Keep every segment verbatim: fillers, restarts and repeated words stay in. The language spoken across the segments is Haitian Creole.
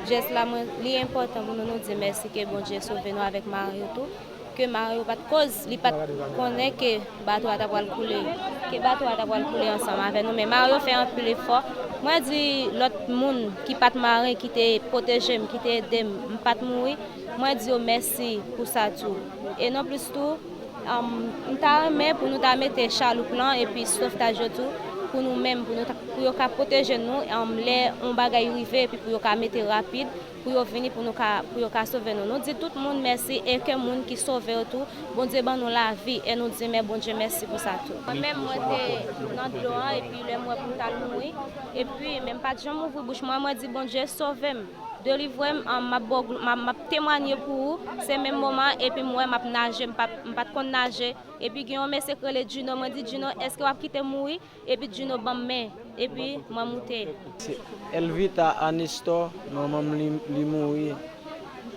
Jès la, mwen, li enpòtan pou nou, nou di mèsi ke Bondye sove nou avèk maren yo tou. Ke maren yo pa t koz, li pa t konnen ke bato a ta pral koule, ke bato a ta pral koule ansanm avè nou, men maren yo fè anpil efò. Mwen di lòt moun ki pa t maren, ki te pwoteje m, ki te ede m, m pa t mouri, mwen di yo mèsi pou sa tou. E non plis tou, um, m ta renmen pou nou ta mete chaloup lan epi sovtaj yo tou, pou nou menm, pou nou ta, pou yo ka pwoteje nou, um, lè yon bagay rive, epi pou yo ka mete rapid, pou yo vini, pou nou ka, pou yo ka sove nou. Nou di tout moun mèsi, e ke moun ki sove yo tou, Bondye ban nou lavi, e nou di men Bondye mèsi pou sa tou. Mwen menm, mwen te nan dlo an, epi lè m wè pou m t al mouri, epi men m pa t janm ouvri bouch mwen, mwen di Bondye sove m, delivre m, an, m ap ba w gl-, m ap, m ap temwanye pou ou, se menm moman, epi m wè m ap naje, m pa, m pa t konn naje, epi gen yon mesye k rele Djino, mwen di Djino, èske w ap kite m mouri? Epi Djino ban m men, epi mwen moute. Se Elvita Anestor, manman m li, li mouri.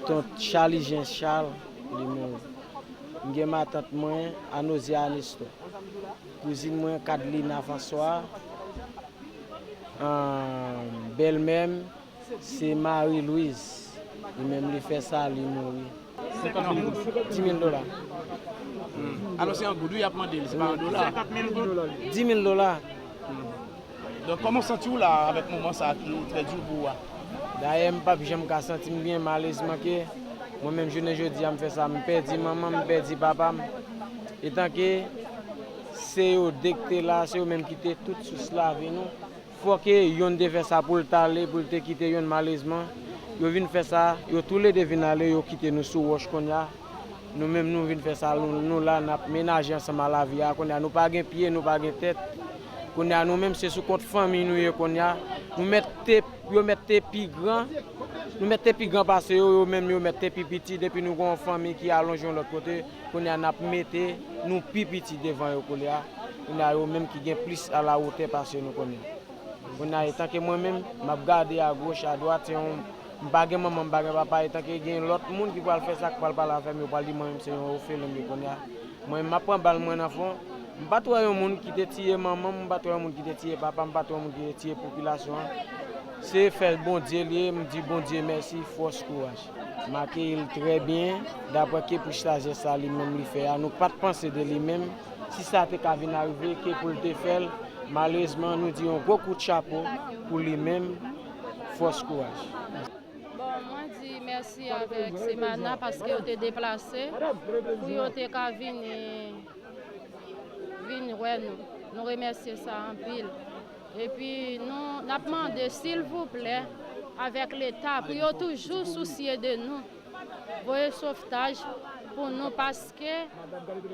Ton Charlie Jean Charles, li mouri. M gen matant mwen, Anozia Anestor. Kouzin mwen, Kadlina François. Ahn, bèlmè m, se Marie Louise. Li menm, li fè sa, li mouri. Senkant mil goud. Dis mil dola. Hmm. Alò, se an goud, wi, y ap mande l, se pa an dola. Senkant mil goud. Dis mil dola. Hmm. Donk, kòman w santi w la avèk moman sa a ki trè di pou ou a? Dayè, m p ap janm ka santi m byen, malezman ke mwen menm, jounen jodi a, m fè sa, m pèdi manman m, m pèdi papa m. Etan ke se yo de ki te la, se yo menm ki te tout sous lavi nou. Fòk yonn te fè sa pou l t ale, pou l te kite yonn, malezman. Yo vin fè sa, yo toulede vin ale, yo kite nou sou wòch kounye a. Nou menm, nou vin fè sa, nou, nou la, n ap menaje ansanm a lavi a. Kounye a, nou pa gen pye, nou pa gen tèt. Kounye a, nou menm, se sou kont fanmi nou ye kounye a. Nou mèt te, yo mèt te pi gran, nou mèt te pi gran pase yo, yo menm, yo mèt te pi piti. Depi nou gen yon fanmi ki alonje yon lòt kote, kounye a, n ap mete nou pi piti devan yo kounye a. Kounye a, yo menm ki gen plis alawotè pase nou kounye a. Kounye a, etanke mwen menm, m ap gade agoch, adwat, se yon, m pa gen manman, m pa gen papa, etanke gen lòt moun ki pral fè sa, ki pral pale avè m, yo pral di mwen menm se yon òfelin m ye kounye a. Mwen, m ap pran bal mwen nan fwon. M pa t wè yon moun ki te tiye manman m, m pa t wè yon moun ki te tiye papa m, m pa t wè yon moun ki te tiye popilasyon an. Se fè Bondye l ye, m di Bondye mèsi, fòs, kouraj. M akeyi l trè byen, daprè ke pou sajès sa li menm li fè a, nou pa t panse de li menm. Si sa te ka vin arive, ke pou l te fè l, malerezman, nou di yon gwo kout chapo pou li menm, fòs, kouraj. Bon, mwen di mèsi avèk Semana paske yo te deplase pou yo te ka vini, vin wè nou. Nou remèsye sa anpil. Epi nou, n ap mande, silvouplè, avèk Leta, pou yo toujou sousye de nou. Voye sovtaj pou nou, paske,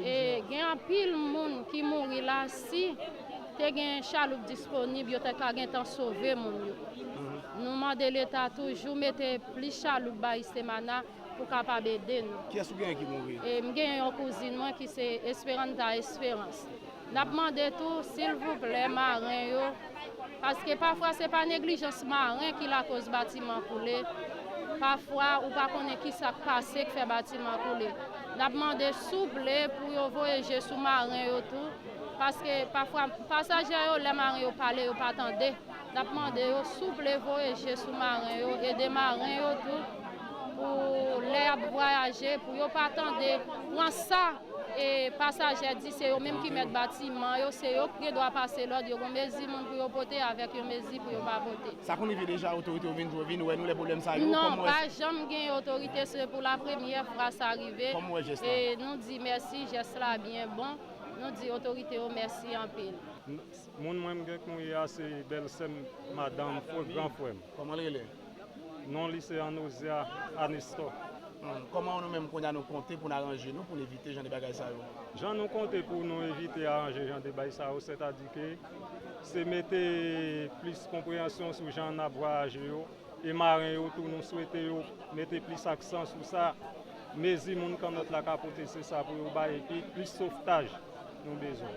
e, gen anpil moun ki mouri la. Si te gen chaloup disponib, yo te ka gentan sove moun yo. Nou mande Leta toujou mete plis chaloup bay Semana pou kapab ede nou. Kiyès ou genyen ki mouri? E, m genyen yon kouzin mwen ki se Esperanta Esperance. N ap mande tou, silvouplè, maren yo, paske pafwa se pa neglijans maren ki lakoz batiman koule. Pafwa, ou pa konnen ki sa k pase k fè batiman koule. N ap mande souple pou yo voye je sou maren yo tou, paske pafwa, pasaje yo, lè maren yo pale, yo pa tande. N ap mande yo souple voye je sou maren yo, ede maren yo tou, pou lè y ap vwayaje, pou yo pa tande pran sa e pasaje di se yo menm ki mèt batiman yo, se yo ki gen dwa pase lòd, yo gon mezi moun pou yo pote avèk yon mezi pou yo pa pote. Sa konn rive deja otorite yo vin, vin wè nou lè pwoblèm sa yo? Non, pa janm gen otorite, se pou la premyè fwa sa rive. Kòman w wè jès la? E nou di mèsi, jès la byen bon. Nou di otorite yo mèsi anpil. Moun mwen m gen k mouri a se bèlsè m, madanm, frè, gran frè m. Kòman l rele? Non li se Anozia Anestor. Hmm, kòman nou menm kounye a nou konte pou n aranje nou pou n evite jan de bagay sa yo? Jan nou konte pou nou evite aranje jan de bagay sa yo, sètadi ke se mete plis konpreyansyon sou jan n ap vwayaje yo, e maren yo tou, nou swete yo mete plis aksan sou sa. Mezi moun kannòt la ka pote, se sa pou yo bay, epi plis sovtaj nou bezwen.